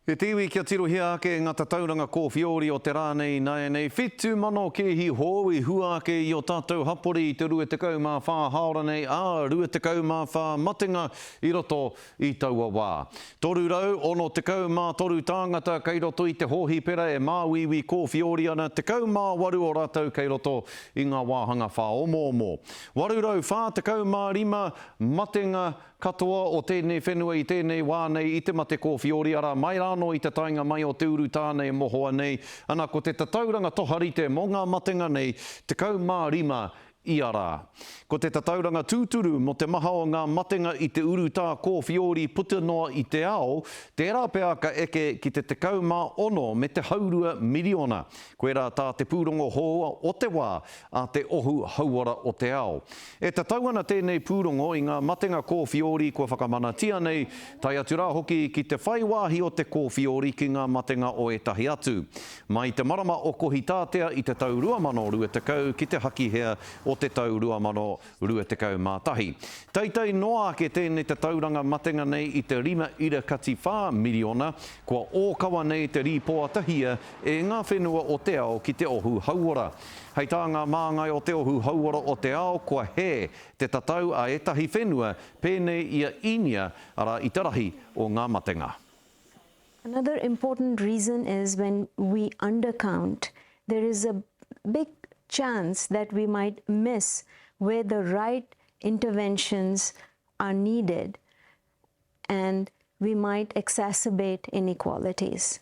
E te iwi kia tirohia ake nga tatauranga kōwhiori o te rā nei ināianei, 7,000 kēhi hou i hua ake i o tātou hapori i te 24 hāora nei, ā, 24 matenga i roto i taua wā. 363 tāngata kei roto i te hōhipera e māuiui kōwhiori ana, 18 o rātou kei roto i ngā wāhanga whāomoomo. 845 matenga Katoa o tēnei whenua i tēnei wā nei i te mate kōwhiori, arā, mai rānō i te taenga mai o te urutā nei mohoa nei, ana ko te tatauranga toharite mō ngā matenga nei, 15 ia rā. Ko te tatauranga tūturu mō te maha o ngā matenga i te urutā kōwhiori puta noa i te ao, tērā pea ka eke ki te 16 me te haurua miriona. Koirā tā te pūrongo hou o te wā a te Ohu Hauora o te Ao. E tatau ana tēnei pūrongo i ngā matenga kōwhiori kua whakamanatia nei, tae atu rā hoki ki te whai wāhi o te kōwhiori ki ngā matenga o ētahi atu. Mai te marama o Kohitātea i te tau 2020 ki te Hakihea o te tau 2021. Teitei noa ake tēnei tatauranga matenga nei i te rima ira kati whā miriona, kua ōkawa nei te rīpoatahia e ngā whenua o te ao ki te ohu hauora. Hei tā ngā māngai o te ohu hauora o te ao kua hē te tatau a ētahi whenua pēnei i a Īnia, arā i te rahi o ngā matenga. Another important reason is when we undercount, there is a big chance that we might miss where the right interventions are needed and we might exacerbate inequalities.